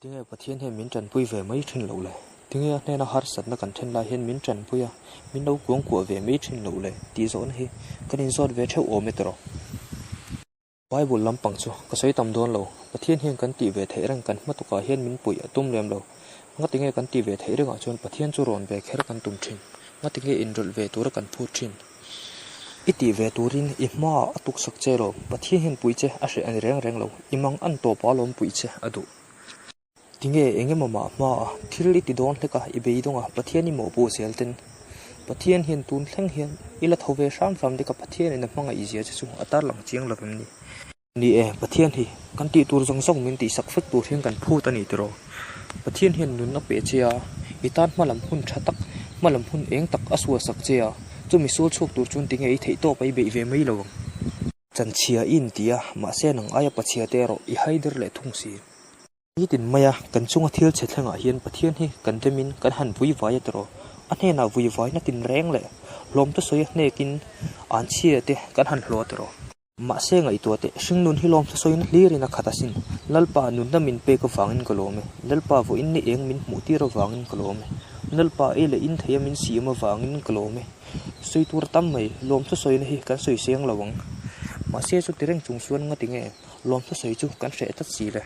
Tinge Pathian hian min tanpui ve mai thin loh le? Tinge a hnena harsatna kan then lai hian min tanpui a, min lo kuangkuah ve mai thin loh le? Tih zawhna hi kan inzawt ve theuh awm e tawrh. Bible lampang chu ka sawi tam dawn lo, Pathian hian kan tih ve theih reng kan hma tukah hian min puih a tum lem lo. Ngatinge kan tih ve theih rengah chuan Pathian chu rawn ve kher kan tum thin? Ngatinge inrawlh ve tura kan phut thin? I tih ve turin i hmaah a tuksak che lo, Pathian hian puih che a hreh a ni reng reng lo, i mang an tawp a lawm puih che a duh. Tinge eng emaw mah hmaah thil i ti dawn hlek a, i beidawng a, Pathian i mawhpuh zel ten. Pathian hian tun thleng hian i la tho ve hram hram dek a, Pathianin a hmangaih zia che chu a tarlang chiang lo em ni? Ni e, Pathian hi kan tih tur zawng zawng min tihsak vek tur hian kan phut a ni tiraw? Pathian hian nun a pe che a, i tan hma lam hun tha tak, hma lam hun eng tak a sualsak che a, chumi sual chhuak tur chuan tinge i theih tawp a i beih ve mai lo ang. Chanchhia i inti a, mahse nang aia pachhia te erawh i haider leh thung si. Nitin maia kan chunga thil chhe thlengah hian Pathian hi kan demin kan han vui vai a tiraw? A hnenah vui vaina tinreng leh hlawmte sawi a hnekin anchhia te kan han hlawh a tiraw? Mahse ngaihtuah teh, hringnun hi lawmthu sawina hlirin a khat asin. Lalpa nunna min pek avangin ka lawm e. Lalpa vawiin ni eng min hmuh tir avangin ka lawm e. Lalpa ei leh in theia min siam avangin ka lawm e. Sawi tur tam mai, lawmthu sawina hi kan sawi seng lo ang. Mahse chuti reng chung chuan ngati nge lawmthu sawi chu kan hreh tlat si le?